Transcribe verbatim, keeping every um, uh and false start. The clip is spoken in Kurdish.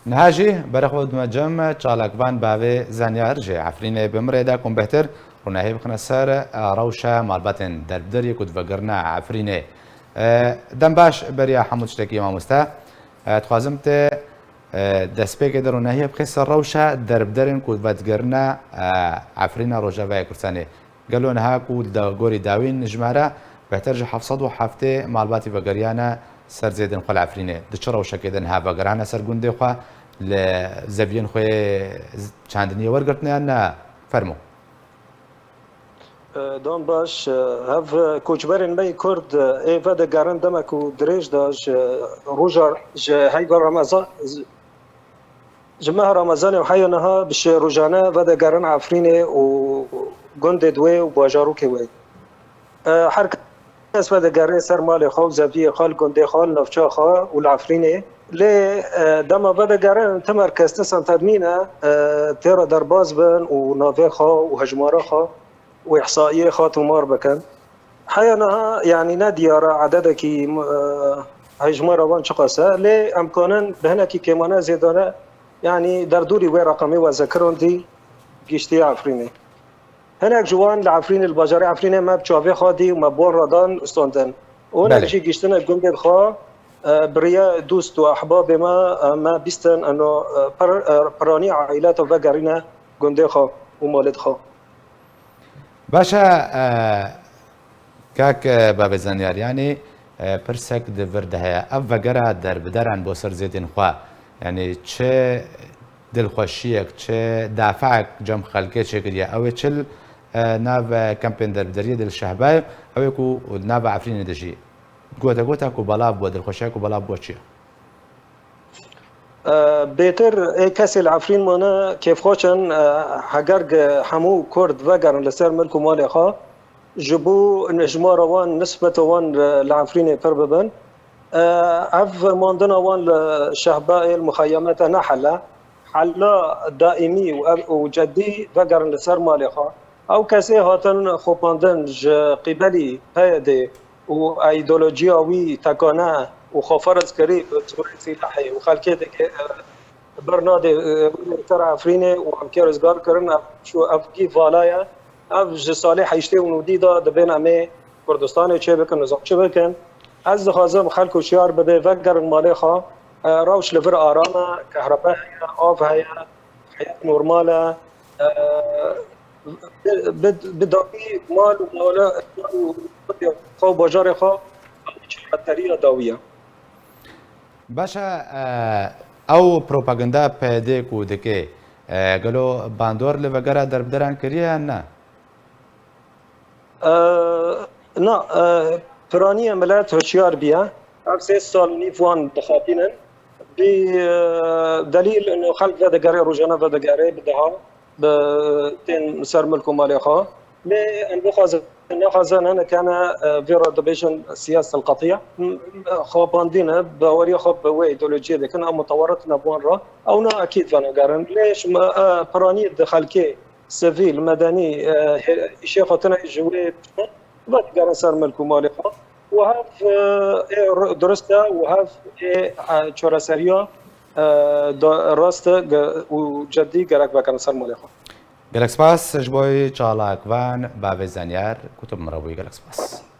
Niha jî berê xwe dime cem çalakvan bavê Zanyar ji Efrînê bi min re da ku bêhtir rûnahî bixine ser, e, rewşa malbatên derbderiyê ku divegirine Efrînê. E, dem baş beriya hemû tiştekî mamoste. E, dixwazim te, e, destpêkê de rûnahiyê bixî ser rewşa derbderên ku vedigirine, e, Efrîna Rojavayê Kurdistanê. Gelo niha ku di gorî dawîn jimara bêhtir ji heft sed û heftê malbatî vegeriyane ser zêdên xwe li Efrînê. Di çi rewşekê de niha vegerane ser gundê xwe, li zeviyên xwe yê çandiniyê wergirtine yan na? Fermo. Don baş, hev koçberên me yê Kurd ê vedigerin demek û dirêj de ji roja, ji heyva Remezan, ji meha Remezanê û heya niha bi şêrojane vedigerin Efrînê û gundê di wê û bajarokê wê. E, her kes vedigere ser malê xwe û zeviyê xwe, li gundê xwe, li navça xwe û li Efrînê. Lê, e, dema vedigerin, ti merkez, ti senter nîne, e, tê re derbas bin û navê xwe û hejmara xwe û îhsaiyê xwe tomar bikin. Heya niha, yanî ne diyar e ededekî, e, hejmara wan çiqas e, lê em kanin bi hinekî kêmane zêdane, yanî derdorî wê reqemê we zekiran dî giştiye Efrînê. Hinek ji wan li Efrînê, li bajarê Efrînê me bi çavê xwe dî û me bi wan re dan û standin. Û hinek Belê. jî giştine gundên xwe, e, bi riya dost û ehbabê me, e, me bîstin eno, e, pir, e, piranî aîlata vegerîne gundê xwe û malêt xwe. Baş e, e, kak, e, Bavê Zanyar, yanî, e, pirsek di vir de heye. Ev vegera derbideran bo ser zêdên xwe, yanî çi dilxweşiyek, çi dafeek cem xelkê çêkiriye? Ew ê çi li, e, nav, e, kempên derbideriyê de li Şehbayê, ew ê ku li nava Efrînê de jî. Gote gota ku belav bû, dilxweşiya ku belav bû çi ye? E, bêtir ê kesê li Efrîn mane kêfxweş in, e, heger ge hemû Kurd vegerin li ser milk û malê xwe, ji bo hejmara wan, nisbeta wan, e, li Efrînê pir bibin. E, ev mandina wan li Şehbayê, li muxeyemeta ne hel e. Hela daîmî û ev, û cedî vegerin li ser malê xwe. Ew kesê hatin xopandin ji qîbelî P Y D û îdeolojiya wî tekane û xweferzkirî bi torê sîlehê û xelkê dike, e, ber nadê, e, wî li ser Efrînê û em kê rizgar kirin, ev çû, ev kî vala ye. Ev ji salê heştê û nodî de dibên em ê Kurdistanê çê bikin, nizam çi bikin. Ez dixwazim xelk hişyar bibe, vegerin malê xwe. E, rewş li vir aram e, kehrebe heye, av heye, heyat normal e. E, bi, bi, bi dawî mal û mala, mal û xwe û bajarê xwe çareserîya dawî ye. Baş e, e, ew propaganda P Y D ku dike, e, gelo bandor li vegera derbideran kiriye yan ne? E, na, e, piraniye milet hişyar biye. Ev sê sal nîv wan dixapînin. Bi, e, delîl ino xelk vedigere, rojane vedigere, bi deha, bi tên ser milk û malê xwe. Lê em bixwazin, nexwazin, hinek hene, e, vê re dibêjin siyasel qetiye. M-, m-, xapandî ne, baweriya xwe bi wê îdeolojiyê dikin, em mutewerit ne bi wan re. Ew ne ekîd venegerin. Lê ji me, e, piranî di xelkê sivîl, medenî, e, hê-, îşê xwe tune ji wê vedigere ser milk û malê xwe. Û hev, e, ê ru-, durust e û hev ê, e, çareseriya, e, da-, rast e ge-, û cedî gerek vegerin ser malê xwe. Gelek spas ji bo çalakvan Bavê Zanyar ku tu bi min re bûyî. Gelek spas.